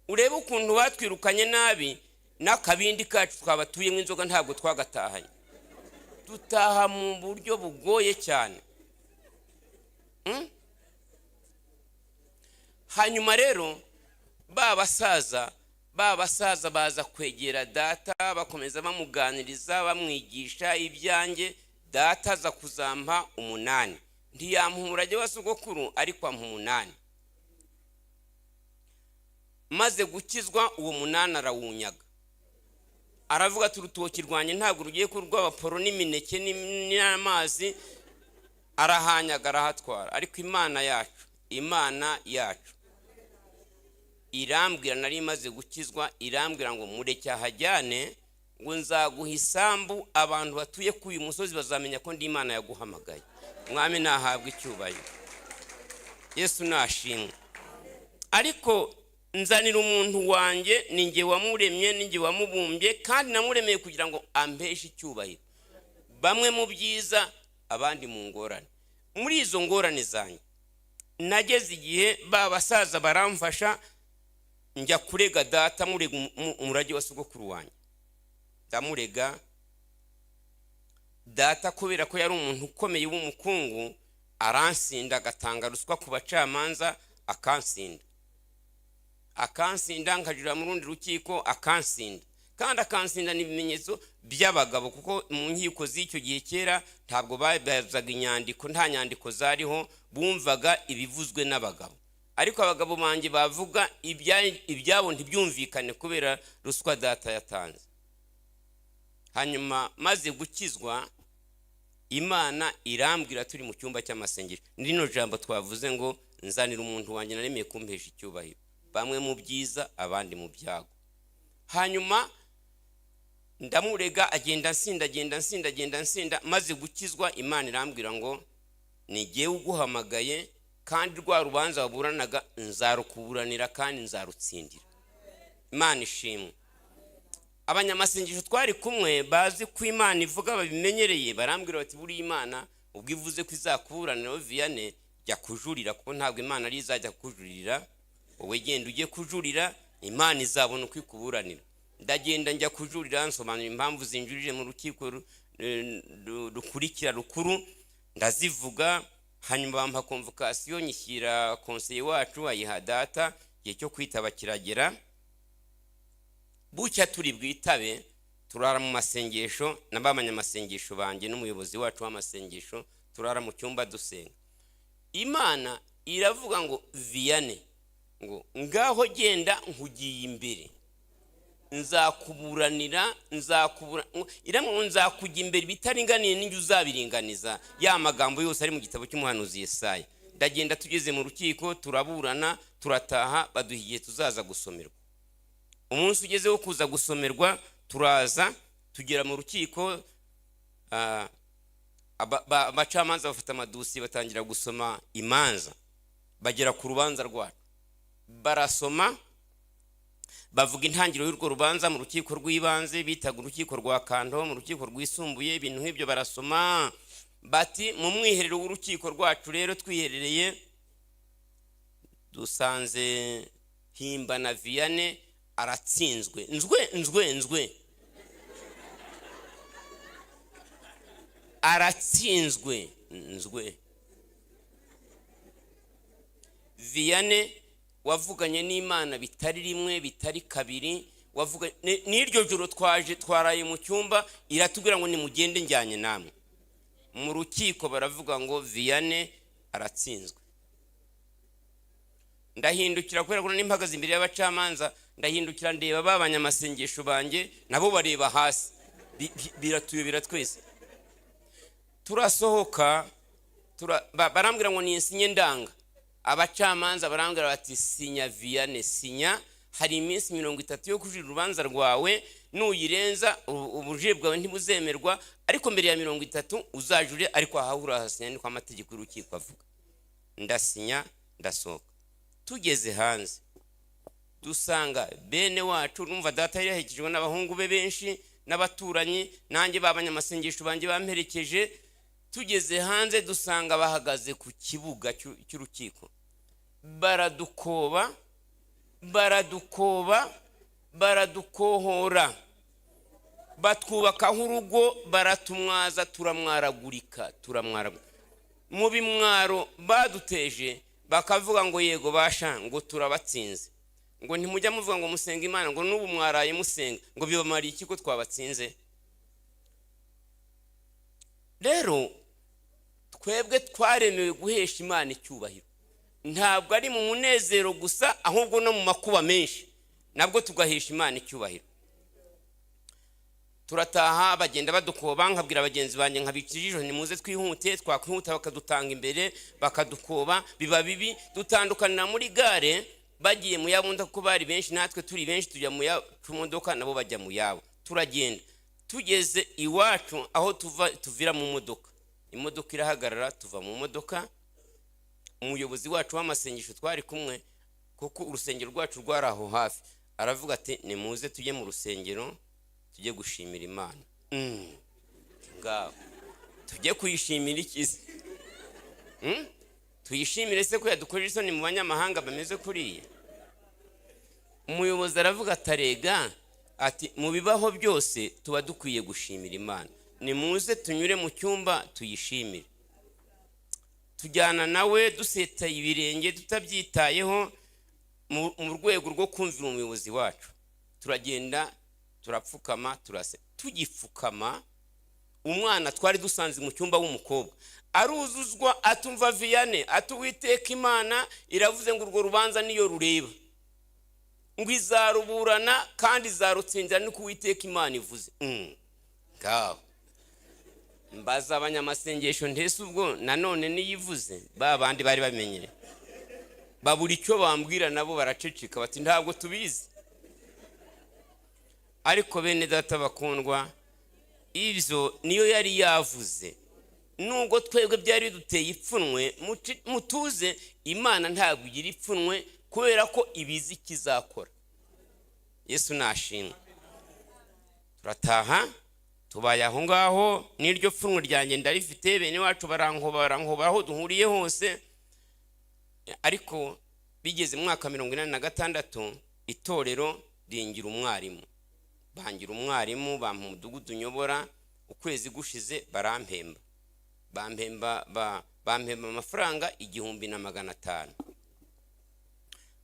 Urebe ukuntu batwirukanye nabi, n'akabindi kacu twabatuyemo inzoga ntabwo twagatahanye, dutaha mu buryo bugoye cyane. Hanyuma rero ba basaza baza kwegera data, bakomeza bamuganiriza, bamwigisha ibyanjye. Data aza kuzampa umunani. Ntiyampa umurage wa sogokuru, ariko ampa umunani. Maze gukizwa, uwo munani arawunyaga, aravuga ati: "Urutoki rwanjye ntabwo rugiye ku rw'abaporo n'imineke n'amazi." Arahanyaga, arahatwara. Ariko Imana yacu, Imana yacu irambwira, nari imaze gukizwa, irambwira ngo: "Mureke ahajyane," ngo "nzaguha isambu, abantu batuye kuri uyu musozi bazamenya ko ndi Imana yaguhamagaye." Umwami nahabwa icyubahiro, Yesu nashimwe. Ariko nzanira umuntu wanjye, ni njye wamuremye, ni njye wamubumbye, kandi namuremeye kugira ngo ampeshe icyubahiro, bamwe mu byiza, abandi mu ngorane. Muri izo ngorane zanjye, nageze igihe ba basaza baramfasha, njya kurega data, murega umurage wa sogokuru wanjye, ndamurega. Data, kubera ko yari umuntu ukomeye w'umukungu, aransinda, agatanga ruswa ku bacamanza, akansinda, akansinda, nkajurira mu rundi rukiko akansinda, kandi akansinda ni ibimenyetso by'abagabo, kuko mu nkiko z'icyo gihe kera ntabwo babazaga inyandiko, nta nyandiko zariho, bumvaga ibivuzwe n'abagabo. Ariko abagabo banjye bavuga ibyabo ntibyumvikane kubera ruswa data yatanze. Hanyuma maze gukizwa, Imana irambwira turi mu cyumba cy'amasengesho, rino jambo twavuze ngo: "Nzanira umuntu wanjye naremeye kumpesha icyubahiro, bamwe mu byiza, abandi mu byago." Hanyuma ndamurega, agenda nsinda, agenda nsinda, agenda nsinda. Maze gukizwa, Imana irambwira ngo: "Ni jyewe uguhamagaye, kandi rwa rubanza waburanaga nzarukuburanira kandi nzarutsindira." Imana ishimwe. Abanyamasengesho twari kumwe bazi ko Imana ivuga, babimenyereye, barambwira bati: "Buriya Imana ubwo ivuze ko izakuburanira, Vianney, jya kujurira, kuko ntabwo Imana ari izajya kujuririra wowe. Genda ujye kujurira, Imana izabona uko ikuburanira." Ndagenda njya kujurira, nsobanura impamvu zinjurije mu rukiko rukurikira rukuru, ndazivuga. Hanyuma bampa convocation, nyishyira konseye wacu, ayiha data. Igihe cyo kwitaba kiragera, bucya turi bwitabe, turara mu masengesho na ba banyamasengesho banjye n'umuyobozi wacu w'amasengesho, turara mu cyumba dusenga. Imana iravuga ngo: "Vianney," ngo, "ngaho genda, nkugiye imbere, nzakuburanira, nzakubura." Iramubwira ngo: "Nzakujya imbere, ibitaringaniye n'injye uzabiringaniza." Ya magambo yose ari mu gitabo cy'umuhanuzi Yesaya. Ndagenda, tugeze mu rukiko turaburana, turataha, baduha igihe tuzaza gusomerwa. Umunsi ugeze wo kuza gusomerwa, turaza, tugera mu rukiko, abacamanza bafata amadosiye, batangira gusoma imanza, bagera ku rubanza rwacu, barasoma, bavuga intangiriro y'urwo rubanza mu rukiko rw'ibanze bitaga urukiko rwa Kanto, mu rukiko rwisumbuye, ibintu nk'ibyo. Barasoma bati: "Mu mwiherero w'urukiko rwacu rero twiherereye, dusanze Himba na Vianney aratsinzwe." Nzwe nzwe nzwe, aratsinzwe nzwe. Vianney wavuganye n'Imana bitari rimwe, bitari kabiri, wavuga n'iryo joro twaje twaraye mu cyumba, iratubwira ngo: "Nimugende, njyanye namwe." Mu rukiko baravuga ngo Vianney aratsinzwe. Ndahindukira, kubera ko nari mpagaze imbere y'abacamanza, ndahindukira ndeba ba banyamasengesho banjye, nabo bareba hasi. Biratuyobera twese. Turasohoka, barambwira ngo ninsinye, ndanga. Abacamanza barambwira bati: "Sinya Vianney, sinya, hari iminsi 30 yo kujurira urubanza rwawe, nuyirenza ubujurire bwawe ntibuzemerwa, ariko mbere ya 30 uzajure, ariko aha urahasinya, niko amategeko y'urukiko avuga." Ndasinya, ndasohoka. Tugeze hanze dusanga bene wacu. Urumva data yari yaherekejwe n'abahungu be benshi n'abaturanyi, nanjye b'abanyamasengesho banjye bamperekeje. Tugeze hanze dusanga bahagaze ku kibuga cy'urukiko, baradukoba, baradukoba, baradukohora, batwubakaho urugo, baratumwaza, turamwaragurika, turamwaragurika. Mu bimwaro baduteje, bakavuga ngo: "Yego basha," ngo, "turabatsinze," ngo, "ntimujya muvuga ngo musenga Imana," ngo, "n'ubu mwaraye musenga," ngo, "bibamariye iki ko twabatsinze?" Rero twebwe twaremewe guhesha Imana icyubahiro, ntabwo ari mu munezero gusa, ahubwo no mu makuba menshi nabwo tugahesha Imana icyubahiro. Turataha, bagenda badukoba, nkabwira bagenzi banjye, nkabica ijisho: "Nimuze twihute." Twakwihuta bakadutanga imbere, bakadukoba, biba bibi. Dutandukanira muri gare, bagiye mu yabo kuko bari benshi, natwe turi benshi, tujya mu yacu modoka, nabo bajya mu yabo. Turagenda, tugeze iwacu aho tuva, tuvira mu modoka, imodoka irahagarara, tuva mu modoka. Umuyobozi wacu w'amasengesho twari kumwe, kuko urusengero rwacu rwari aho hafi, aravuga ati: "Nimuze tujye mu rusengero, tujye gushimira Imana." Ngaho tujye kuyishimira ikize? Tuyishimire se ko yadukojeje isoni mu banyamahanga bameze kuriya? Umuyobozi aravuga atarega, ati: "Mu bibaho byose tuba dukwiye gushimira Imana." Nimuze tunyure mu cyumba tuyishimire. Tujyana nawe dusetaye ibirenge, tutabyitayeho, mu rwego rwo kumvira umuyobozi wacu. Turagenda, turapfukama, turase. Tugipfukama, umwana twari dusanze mu cyumba w'umukobwa aruzuzwa, atumva Vianney, ati: "Uwiteka Imana iravuze ngo urwo rubanza niyo rureba, ngo izaruburana kandi izarutsindira, niko Uwiteka Imana ivuze." Ngaho mbaza abanyamasengesho, ntese ubwo nanone niyivuze? Ba bandi bari bamenyere babura icyo bambwira, nabo baraceceka bati: "Ntabwo tubizi." Ariko bene data bakundwa, ibyo niyo yari yavuze, nubwo twebwe byari biduteye ipfunwe. Mutuze, Imana ntabwo igira ipfunwe kubera ko ibizi ikizakora. Yesu nashimwe. Turataha, tubaye aho ngaho n'iryo pfunwe ryanjye ndarifite. Bene wacu barankoba, barankoba aho duhuriye hose. Ariko bigeze mu mwaka 86, itorero ringira umwarimu, bangira umwarimu, bampa umudugudu nyobora. Ukwezi gushize barampemba, bampemba amafaranga 1500.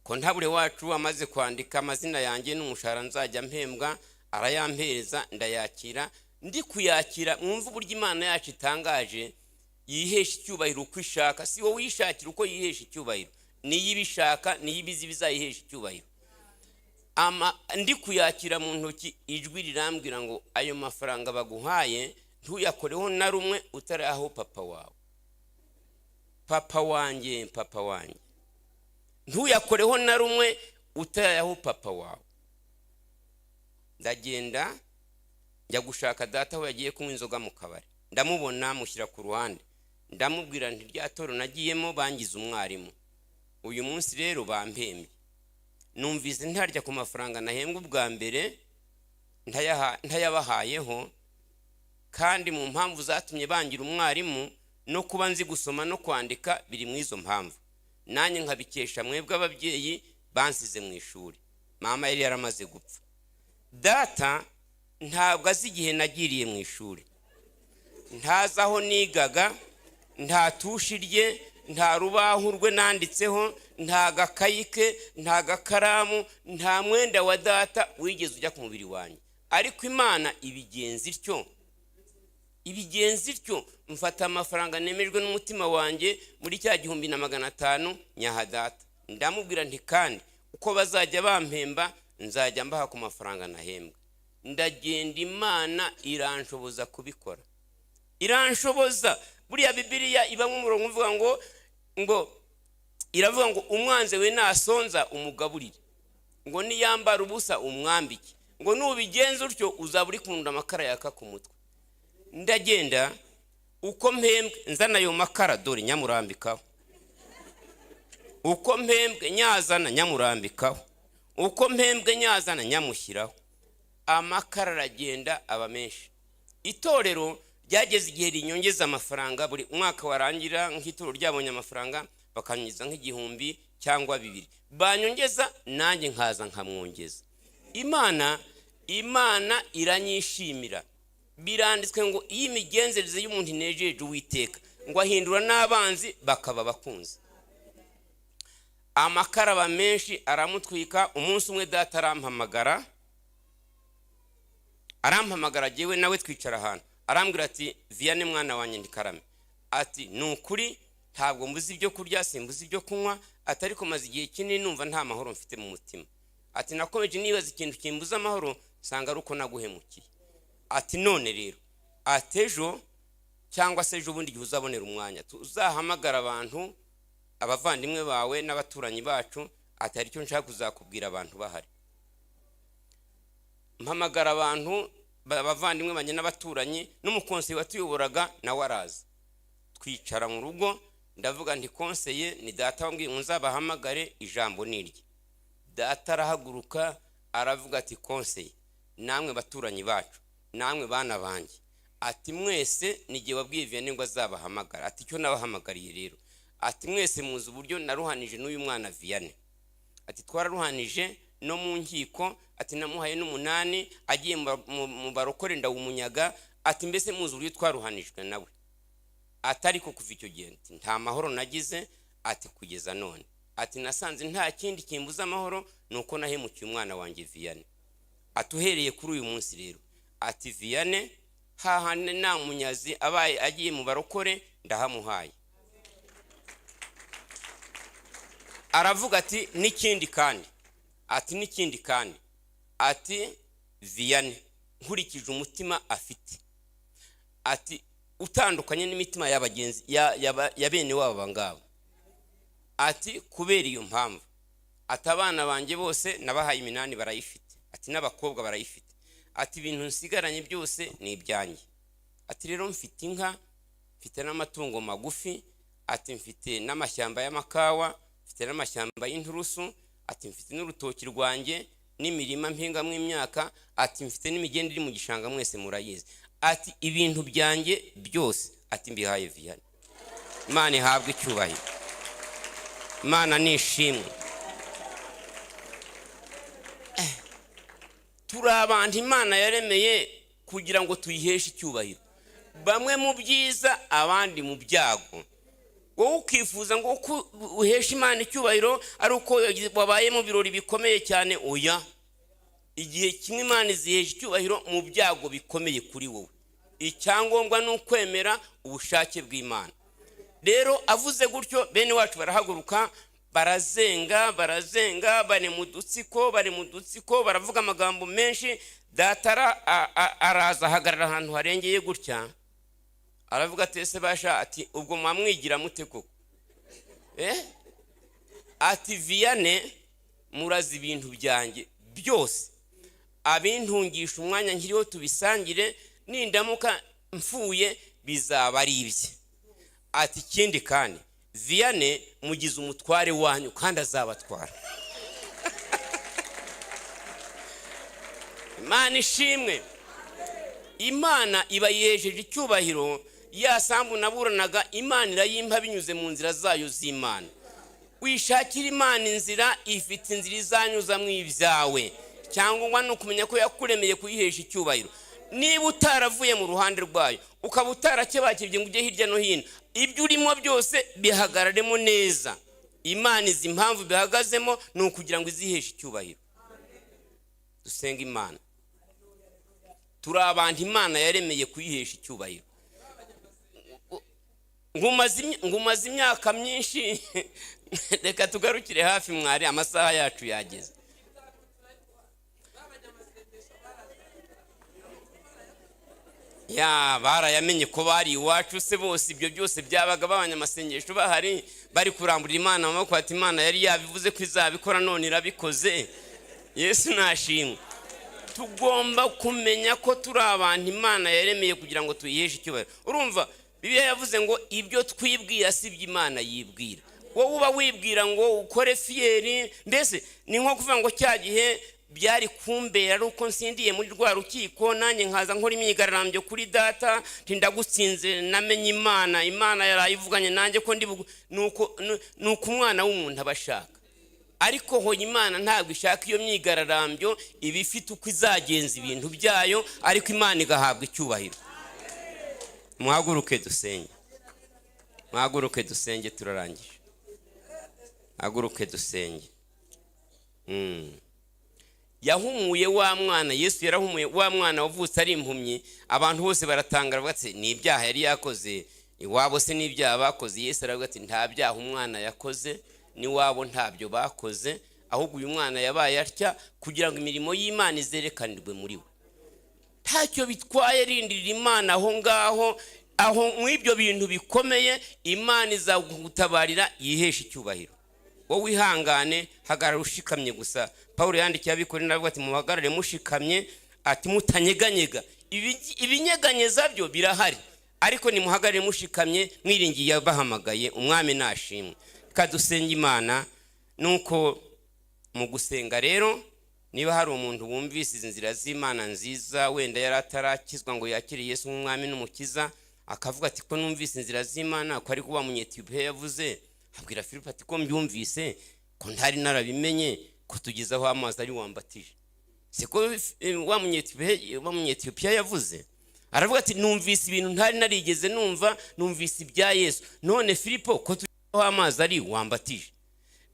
Comptable wacu amaze kwandika amazina yanjye n'umushahara nzajya mpembwa, arayampereza, ndayakira. Ndi kuyakira, mwumve uburyo Imana yacu itangaje, yihesha icyubahiro uko ishaka. Si wowe uyishakira uko yihesha icyubahiro, niyo ibishaka, niyo ibizi bizayihesha icyubahiro. Ndi kuyakira mu ntoki, ijwi rirambwira ngo: "Ayo mafaranga baguhaye ntuyakoreho na rumwe utaraho papa wawe." Papa wanjye, papa wanjye, ntuyakoreho na rumwe utayaho papa wawe. Ndagenda njya gushaka data aho yagiye kunywa inzoga mu kabari. Ndamubona, mushyira ku ruhande, ndamubwira nti: "Rya toro nagiyemo bangize umwarimu, uyu munsi rero bampembye. Numvise ntarya ku mafaranga nahembwa ubwa mbere ntayabahayeho, kandi mu mpamvu zatumye bangira umwarimu no kuba nzi gusoma no kwandika biri mu izo mpamvu, nanjye nkabikesha mwebwe ababyeyi bansize mu ishuri." Mama yari yaramaze gupfa. Data ntabwo azi igihe nagiriye mu ishuri, ntazi aho nigaga, nta tushi rye, nta rubaho rwe nanditseho, nta gakayi ke, nta gakaramu, nta mwenda wa data wigeze ujya ku mubiri wanjye. Ariko Imana ibigenza ityo, ibigenza ityo. Mfata amafaranga nemejwe n'umutima wanjye muri cya 1500, nyaha data. Ndamubwira nti: "Kandi uko bazajya bampemba nzajya mbaha ku mafaranga nahembwa." Ndagenda, Imana iranshoboza kubikora, iranshoboza. Buriya Bibiliya ibamo umurongo uvuga ngo iravuga ngo: "Umwanzi we nasonza umugaburire, ngo niyambara ubusa umwambike, ngo nubigenza utyo uzaba uri kurunda amakara yaka ku mutwe." Ndagenda, uko mpembwe nzana ayo makara, dore nyamurambikaho, uko mpembwe nyazana nyamurambikaho, uko mpembwe nyazana nyamushyiraho. Amakara aragenda aba menshi. Itorero ryageze igihe rinyongeza amafaranga. Buri mwaka warangira, nk'itorero ryabonye amafaranga, bakanyongeza nk'igihumbi cyangwa bibiri. Banyongeza, nanjye nkaza nkamwongeza. Imana iranyishimira. Biranditswe ngo iyo imigenzereze y'umuntu inejeje Uwiteka, ngo ahindura n'abanzi bakaba abakunzi. Amakara aba menshi, aramutwika. Umunsi umwe data arampamagara, arampamagara, jyewe nawe twicara ahantu. Arambwira ati: "Vianney mwana wanjye." Ndikarame. Ati: "Ni ukuri ntabwo mbuze ibyo kurya, simbuze ibyo kunywa." Ati: "Ariko maze igihe kinini numva nta mahoro mfite mu mutima." Ati: "Nakomeje nibaza ikintu kimbuza amahoro, nsanga ari uko naguhemukiye." Ati: "None rero," ati, "ejo cyangwa se ejo bundi, igihe uzabonera umwanya, tuzahamagara abantu, abavandimwe bawe n'abaturanyi bacu." Ati: "Hari icyo nshaka kuzakubwira abantu bahari." Mpamagara abantu, abavandimwe banjye n'abaturanyi, n'umukonseye watuyoboraga nawe araza. Twicara mu rugo, ndavuga nti: "Konseye, ni data wambwiye ngo nzabahamagare, ijambo ni irye." Data arahaguruka, aravuga ati: "Konseye, namwe baturanyi bacu, namwe bana banjye," ati, "mwese ni wabwiye Vianney ngo azabahamagara." Ati: "Icyo nabahamagariye rero," ati, "mwese muzi uburyo naruhanije n'uyu mwana Vianney." Ati: "Twararuhanije no mu nkiko." Ati: "Namuhaye n'umunani agiye mu barokore ndawumunyaga." Ati mbese muzi uburyo twaruhanijwe nawe? Atari ko kuva icyo gihe, ati nta mahoro nagize, ati kugeza none. Ati nasanze nta kindi kimbuza amahoro, ni uko nahemukiye umwana wanjye Viyane. Ati uhereye kuri uyu munsi rero, ati Viyane hahandi nta munyazi, abaye agiye mu barokore ndahamuhaye. Aravuga ati n'ikindi kandi, ati n'ikindi kandi, ati Viyane nkurikije umutima afite, ati utandukanye n'imitima y'abagenzi ya bene wabo ngabo, ati kubera iyo mpamvu, ati abana banjye bose nabahaye iminani barayifite, ati n'abakobwa barayifite, ati ibintu nsigaranye byose ni ibyanjye, ati rero mfite inka, mfite n'amatungo magufi, ati mfite n'amashyamba y'amakawa, mfite n'amashyamba y'inturusu, ati mfite n'urutoki rwanjye n'imirima mpingamo imyaka, ati mfite n'imigende iri mu gishanga mwese murayizi, ati ibintu byanjye byose, ati mbihaye Viyane. Imana ihabwe icyubahiro, Imana nishimwe. Turi abantu Imana yaremeye kugira ngo tuyiheshe icyubahiro, bamwe mu byiza abandi mu byago. Wowe ukifuza ngo uko uheshe Imana icyubahiro ari uko wabaye mu birori bikomeye cyane. Oya, igihe kimwe Imana izihesha icyubahiro mu byago bikomeye kuri wowe. Icyangombwa ni ukwemera ubushake bw'Imana. Rero avuze gutyo, bene wacu barahaguruka, barazenga, barazenga, bari mu dutsiko, bari mu dutsiko, baravuga amagambo menshi. Data araza ahagarara ahantu harengeye gutya, aravuga ati ese basha, ati ubwo mwamwigira mute koko? Ati Viyane murazi ibintu byanjye byose, abintungisha umwanya nkiriho tubisangire, nindamuka mfuye bizaba ari ibye. Ati ikindi kandi Viyane mugize umutware wanyu kandi azabatwara. Imana ishimwe. Imana iba yejeje icyubahiro. Ya sambu naburanaga Imana irayimpa binyuze mu nzira zayo z'Imana. Wishakira Imana inzira, ifite inzira izanyuzamo ibyawe. Cyangwa ni ukumenya ko yakuremeye kuyihesha icyubahiro. Niba utaravuye mu ruhande rwayo, ukaba utarakebakebye ngo ujye hirya no hino, ibyo urimo byose bihagararemo neza. Imana izi impamvu bihagazemo ni ukugira ngo iziheshe icyubahiro. Dusenga Imana. Turi abantu Imana yaremeye kuyihesha icyubahiro. Ngumaze imyaka myinshi, reka tugarukire hafi mwari, amasaha yacu yageze. Ya barayamenye ko bari iwacu se bose, ibyo byose byabaga b'abanyamasengesho bahari, bari kurambura Imana amaboko, ati Imana yari yabivuze ko izabikora none irabikoze. Yesu nashimwe. Tugomba kumenya ko turi abantu Imana yaremeye kugira ngo tuyiheshe icyubahiro. Urumva Bibiliya yavuze ngo ibyo twibwira si ibyo Imana yibwira. Wowe uba wibwira ngo ukore fiyeri, mbese ni nko kuvuga ngo cya gihe byari kumbera ari uko nsindiye muri rwa rukiko, nanjye nkaza nkora imyigaragambyo kuri data, nti ndagutsinze, namenye Imana, Imana yarayivuganye nanjye ko ndi nuko umwana w'umuntu aba ashaka. Ariko hoya Imana ntabwo ishaka iyo myigaragambyo, iba ifite uko izagenza ibintu byayo, ariko Imana igahabwa icyubahiro. Muhaguruke dusenge, muhaguruke dusenge, turarangije. Muhaguruke dusenge. Yahumuye wa mwana, Yesu yarahumuye wa mwana wavutse ari impumyi, abantu bose baratangara bati ni ibyaha yari yakoze, iwabo se n'ibyaha bakoze. Yesu aravuga ati nta byaha umwana yakoze, n'iwabo ntabyo bakoze, ahubwo uyu mwana yabaye atya kugira ngo imirimo y'Imana izerekanirwe muri we. Ntacyo bitwaye, rindirira Imana aho ngaho, aho mu ibyo bintu bikomeye Imana izagutabarira yiheshe icyubahiro. Wowe wihangane, hagarara ushikamye gusa. Pawulo yandikiye Abakorinto aravuga ati muhagarare mushikamye, ati mutanyeganyega. Ibinyeganyeza byo birahari, ariko nimuhagarare mushikamye mwiringiye abahamagaye. Umwami nashimwe. Reka dusenge Imana. Nuko mu gusenga rero, niba hari umuntu wumvise izi nzira z'Imana nziza, wenda yari atarakizwa ngo yakire Yesu nk'umwami n'umukiza, akavuga ati ko numvise inzira z'Imana, ko ari kuba Umunyetiyopiya yavuze, abwira Filipo ati ko mbyumvise, ko ntari narabimenye, ko tugeze aho amazi ari wambatije. Siko wa Munyetiyopiya yavuze. Aravuga ati: "Numvise ibintu ntari narigeze numva, numvise ibya Yesu. None Filipo, ko turi aho amazi ari, wambatije?"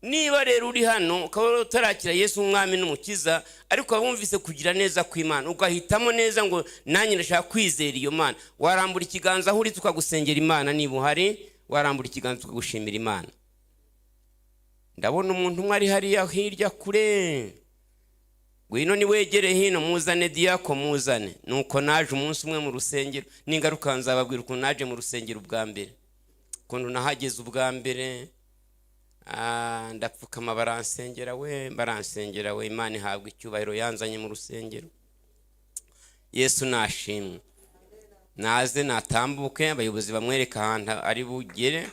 Niba rero uri hano ukaba utarakira Yesu umwami n'umukiza, ariko wumvise kugira neza kw'Imana, ugahitamo neza ngo nanjye ndashaka kwizera iyo Mana, warambura ikiganza aho uri tukagusengera Imana. Niba uhari, warambura ikiganza tukagushimira Imana. Ndabona umuntu umwe ari hariya hirya kure. Ngwino, niwegere hino, muzane diyako, muzane. Nuko naje umunsi umwe mu rusengero. Ningaruka nzababwira ukuntu naje mu rusengero ubwa mbere, ukuntu nahageze ubwa mbere. Ndapfukama, baransengera we, baransengera we. Imana ihabwa icyubahiro, yanzanye mu rusengero. Yesu nashimwe. Naze natambuke, abayobozi bamwereka ahantu ari bugere.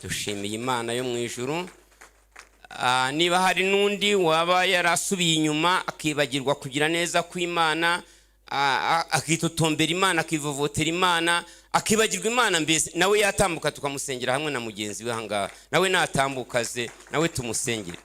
Dushimiye Imana yo mu ijuru. Niba hari n'undi waba yarasubiye inyuma, akibagirwa kugira neza kw'Imana, akitotombera Imana, akivovotera Imana, akibagirwa Imana mbese, nawe yatambuka tukamusengera hamwe na mugenzi we ahangaha. Nawe natambuka aze, nawe tumusengere.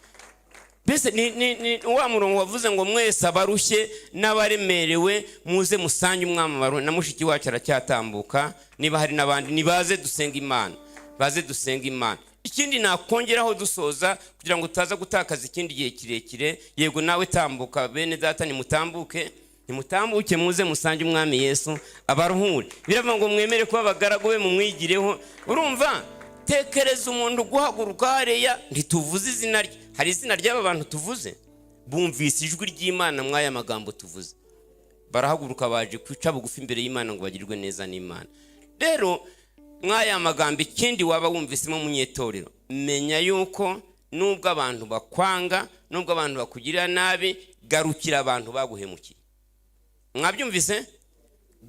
Mbese ni wa murongo wavuze ngo: "Mwese abarushye n'abaremerewe, muze musange umwami abaruhe." Na mushiki wacu aracyatambuka. Niba hari n'abandi, nibaze dusenga Imana, baze dusenga Imana. Ikindi nakongeraho dusoza, kugira ngo utaza gutakaza ikindi gihe kirekire, yego, nawe tambuka. Bene data, nimutambuke, nimutambuke, muze musange umwami Yesu abaruhure. Biravuga ngo mwemere kuba abagaragu be, mumwigireho. Urumva, tekereza umuntu guhaguruka hariya, ntituvuze izina rye. Hari izina ry'aba bantu tuvuze? Bumvise ijwi ry'Imana mw'aya magambo tuvuze, barahaguruka, baje kwica bugufi imbere y'Imana ngo bagirwe neza n'Imana. Rero mw'aya magambo, ikindi waba wumvisemo, munyetorero, menya yuko nubwo abantu bakwanga, nubwo abantu bakugirira nabi, garukira abantu baguhemukiye. Mwabyumvise?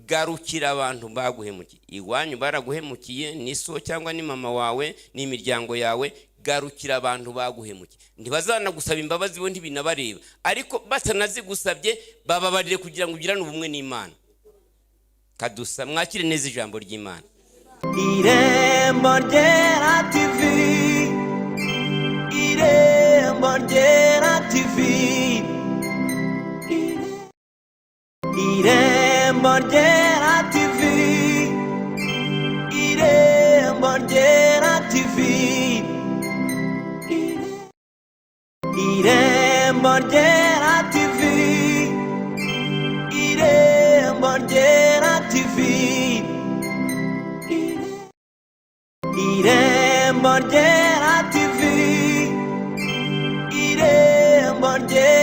Garukira abantu baguhemukiye. Iwanyu baraguhemukiye, ni so cyangwa ni mama wawe, ni imiryango yawe. Garukira abantu baguhemukiye. Ntibazanagusaba imbabazi, bo ntibinabareba, ariko batanazigusabye, bababarire kugira ngo ugirane ubumwe n'Imana. Kadusa mwakire neza ijambo ry'Imana. Irembo Ryera TV, Irembo Ryera TV, Irembo Ryera TV, Irembo Ryera TV, Irembo Ryera TV, Irembo Ryera TV, Irembo Ryera TV, Irembo Ryera.